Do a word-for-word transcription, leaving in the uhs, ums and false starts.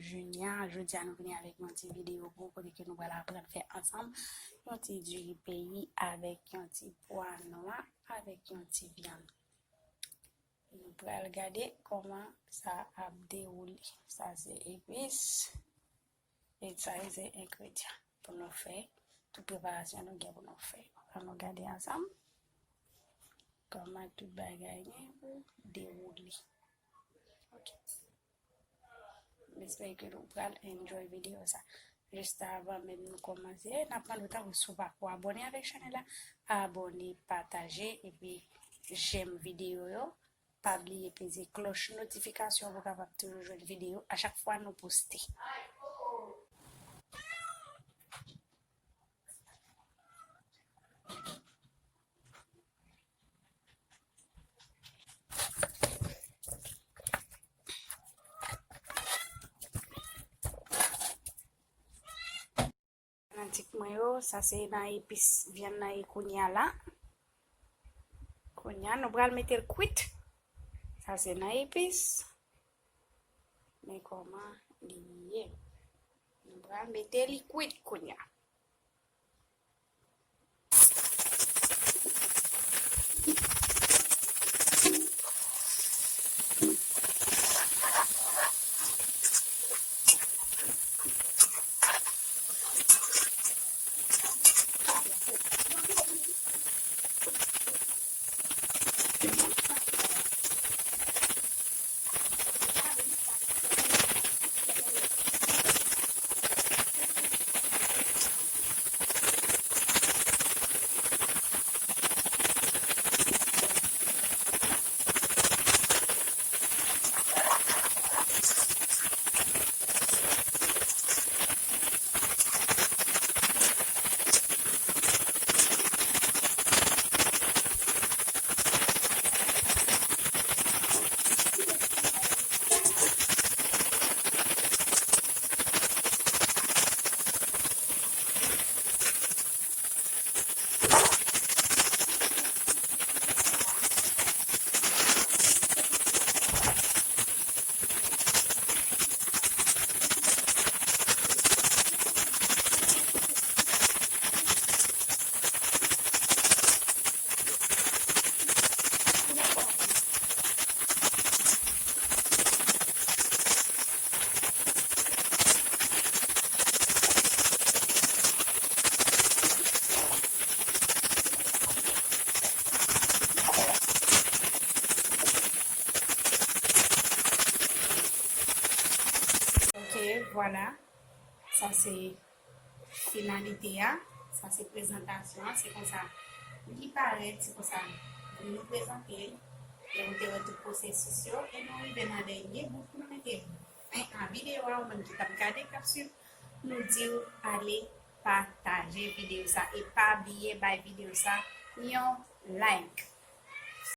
Junia. Jodi a nou vini avèk yon ti videyo pou kote ke nou pral aprann fè ansanm yon ti diri peyi avèk yon ti pwa nwa avèk yon ti vyann. Nou pral gade kòman sa ap dewoule. Sa se epis. E sa yo se engredyan pou nou fè tout preparasyon nou gen pou nou fè. Ann nou gade ansanm kòman tout bagay gen pou dewoule. Ok. M espere ke nou pral enjoy videyo sa. Jis avan menm nou kòmanse, n ap mande w tankou si w pa ko abòne avèk chanèl la, abòne, pataje, epi jèm videyo yo. Pa bliye peze klòch notifikasyon pou w kapab toujou jwenn videyo a chak fwa nou poste. Fanatik mwen yo, sa se nan epis vyann nan ye kounye a la. Kounye a, nou pral mete l kwit. Sa se nan epis. Men kòman li ye. Nou pral mete li kwit kounye a. Ok, vwala. Sa se finalite a. Sa se prezantasyon an. Se konsa li parèt. Se konsa nou prezante l. Lè nou te wè tout pwosesis yo. E nou rive nan dènye bout pou nou mete fen a videyo a. Ou menm ki t ap gade, k ap swiv, nou di w ale pataje videyo sa. E pa bliye bay videyo sa yon like.